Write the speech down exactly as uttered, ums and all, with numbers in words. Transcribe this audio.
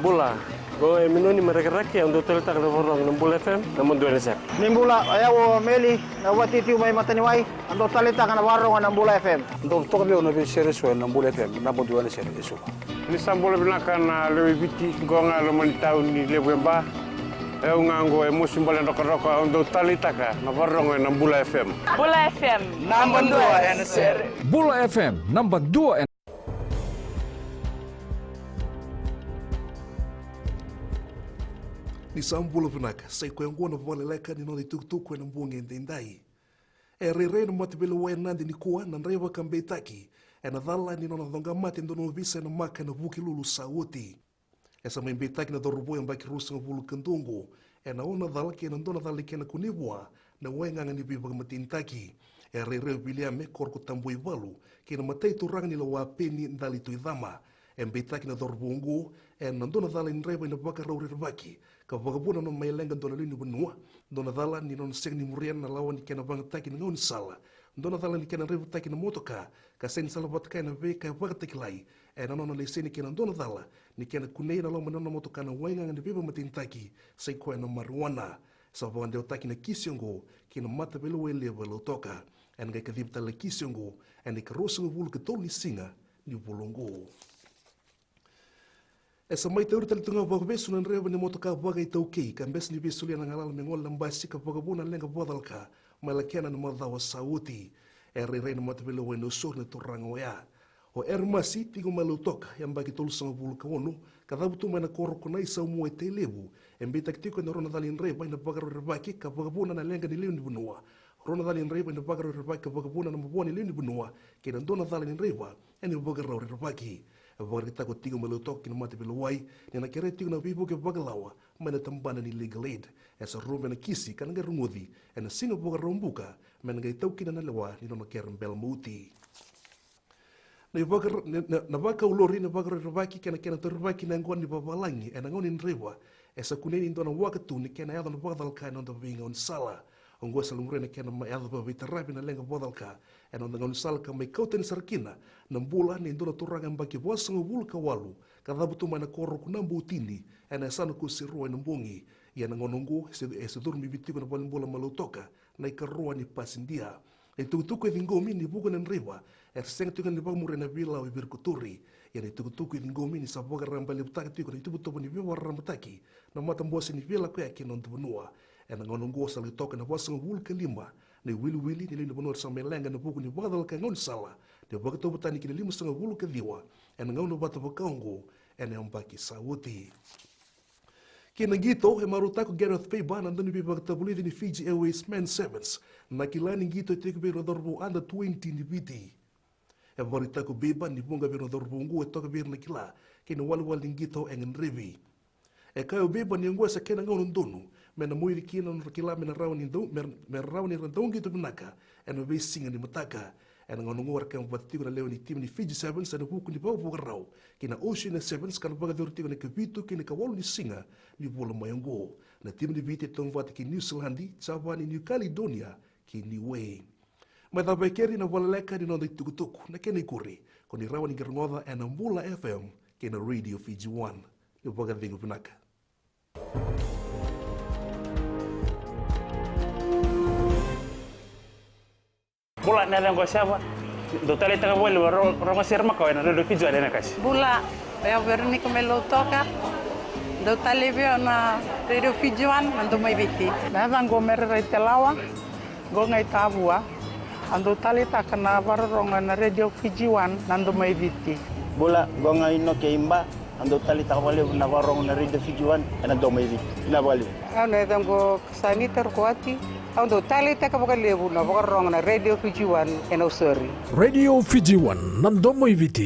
Bula, qo e Minoni mai Rakiraki, au dau taleitaka na vakarorogo na Bula F M, naba dua ena sere. Ni bula, o yau o Meli, na vatitivu mai Mataniwai, au dau taleitaka na vakarorogo na Bula F M. Dau toka vei au na veisere eso ena Bula F M, naba dua ena sere eso. Ni sa bula vinaka na lewe i Viti, qo ga e loma ni tauni levu e Ba. E au ga qo e Mosi Bale Drokadroka, au dau taleitaka na vakarorogo ena Bula F M. Bula F M, naba dua ena sere. Bula F M, naba dua ena Ni sa bula vinaka, sa i koya oqo na vakaleleka ni noda itukutuku ena bogi edaidai. E rairai na mataveilewai e Nadi nikua na draiva ka beitaki ena cala ni nona coqa mate e dua na ovisa ena maka ena Vukelulu sa oti. E sa mai beitaki na cauravou yabaki ruasagavulu ka dua oqo ena ono na cala kei na dua na cala ni kena kunei vua na waigaga ni veivakamatenitaki. E rairai o Viliame Korokotabuaivalu kei na matai turaga ni Lawa Peni Dalituicama. E beitaki na cauravou oqo ena dua na cala ni draiva ena vakarau rerevaki ka vakavuna na nona mai leqa dua na lewe ni vanua, dua na cala ni nona sega ni muria na lawa ni kena vagataki na gaunisala, dua na cala ni kena draivataki na motoka ka sega ni salavata kaya na veika e vakatakilai ena nona laiseni kei na dua na cala ni kena kunei ena loma ni nona motoka na waigaga ni veivakamatenitaki, sa i koya na marijuana. Sa vakadewataki na kisi oqo ki na mataveilewai levu e Lautoka. Ena qai kacivi tale na kisi oqo ena ikaruasagavulu ka tolu ni siga ni vula oqo. E sa mai tauri tale tu ga vakavesu na draiva ni motoka vakaitaukei ka bese ni veisolia na galala me gole na basi ka vakavuna na leqa vakacalaka mai Lakena na macawa sa oti. E rairai na mataveilewai e Nausori na turaga oya. O Eremasi, tiko mai Lautoka, yabaki tolusagavulu ka ono, ka cavutu mai na koro ko Naisaumua e Tailevu, e beitaki tiko ena rua na cala ni draiva ena vakarau rerevaki ka vakavuna na leqa ni lewe ni vanua. Rua na cala ni draiva ena vakarau rerevaki ka vakavuna na mavoa ni lewe ni vanua, kei na dua na cala ni draiva ena ivakarau rerevaki. E vakaraitaka o tiko mai Lautoka ki na mataveilewai ni na kerea tiko na veivuke vakalawa mai na tabana ni Legal Aid. E sa rube na kisi ka na qai rogoci ena siga Vakaraubuka me na qai taukena na lewa ni nona kere bela mauti. Na ivakara-, na, na, na vakau lori, na vakarau rerevaki kei na kena taurivaki na yaqona ni vavalagi ena gauna ni draiva e sa kunei ni dua na waka tu ni kena yaco na vakacalaka ena noda veigaunisala. Oqo e sa lai muria na kena mai yaco vakaveitaravi na leqa vakacalaka ena noda gaunisala ka mai kau tani sara kina na bula ni dua na turaga yabaki vasagavulu ka walu ka cavutu mai na koro ko Nabuitini ena yasana ko Serua ena bogi. Ia na gauna oqo e se, e se curu mai Viti tiko na valenibula mai Lautoka na ikarua ni pasidia. Na itukutuku e ciqomi ni vuku na draiva era sega tiko ni vakamuria na veilawa e virikotori. Ia na itukutuku e ciqomi ni sa vakarabailevutaka tiko na ituvatuva ni veivakararamataki na matabose ni veilakoyaki ena noda vanua. Ena gauna oqo sa lai toka ena vasagavulu ka lima na iwiliwili ni lewe ni vanua era sa mai leqa ena vuku ni vakacalaka gaunisala ni vakatauvatani ki na limasagavulu ka ciwa ena gauna vata vaka oqo ena yabaki sa oti. Kei na qito, e marautaka o Gareth Faber na dauniveivakatavulici ni Fiji Airways Men Sevens na kila ni qito e tiko vei ira na cauravou under twenty ni Viti. E vakaraitaka o Faber ni vuqa vei ira na cauravou oqo e toka vei ira na kila kei na iwalewale ni qito e gadrevi. E kaya o Faber ni oqo e sa kena gauna donu me na moici kina na nodra kila me na rawa ni dau, me, me rawa ni ra dau qito vinaka ena veisiga ni mataka. Ena gauna oqo era kena vata tiko na lewe ni timi ni Fiji Sevens ena vuku ni vakavakarau kei na Oceania Sevens ka na vakayacori tiko ena ikavitu kei na ikawalu ni siga ni vula mai oqo. Na timi ni Viti e tauvata kei Niusiladi, Japani, Niu Kaledonia kei Niue. Mai cava e keri na vakaleleka ni noda itukutuku, na kena ikuri ko ni rawa ni qai rogoca ena Bula F M kei na Radio Fiji One. Ni vakacegu vinaka. Bula, na yacaqu o Seva. Dau taleitaka vakalevu na ro-, rogo sere makawa ena Radio Fiji One ena kasi. Bula, o yau Veronica mai Lautoka. Dau talei vei au na Radio Fiji One, na Domo i Viti. Na yacaqu o Mere Raitelawa, qo ga i Tavua. Au dau taleitaka na vakarorogo ena Radio Fiji One, na Domo i Viti. Bula, qo ga i Noke i Ba. Au dau taleitaka vakalevu na vakarorogo na Radio Fiji One ena Domo i Viti. Vinaka vakalevu. Au na yacaqu o Sanita Rukuwati. Au dau taleitaka vakalevu na vakarorogo na Radio Fiji One e Nausori. Radio Fiji One, na Domo i Viti.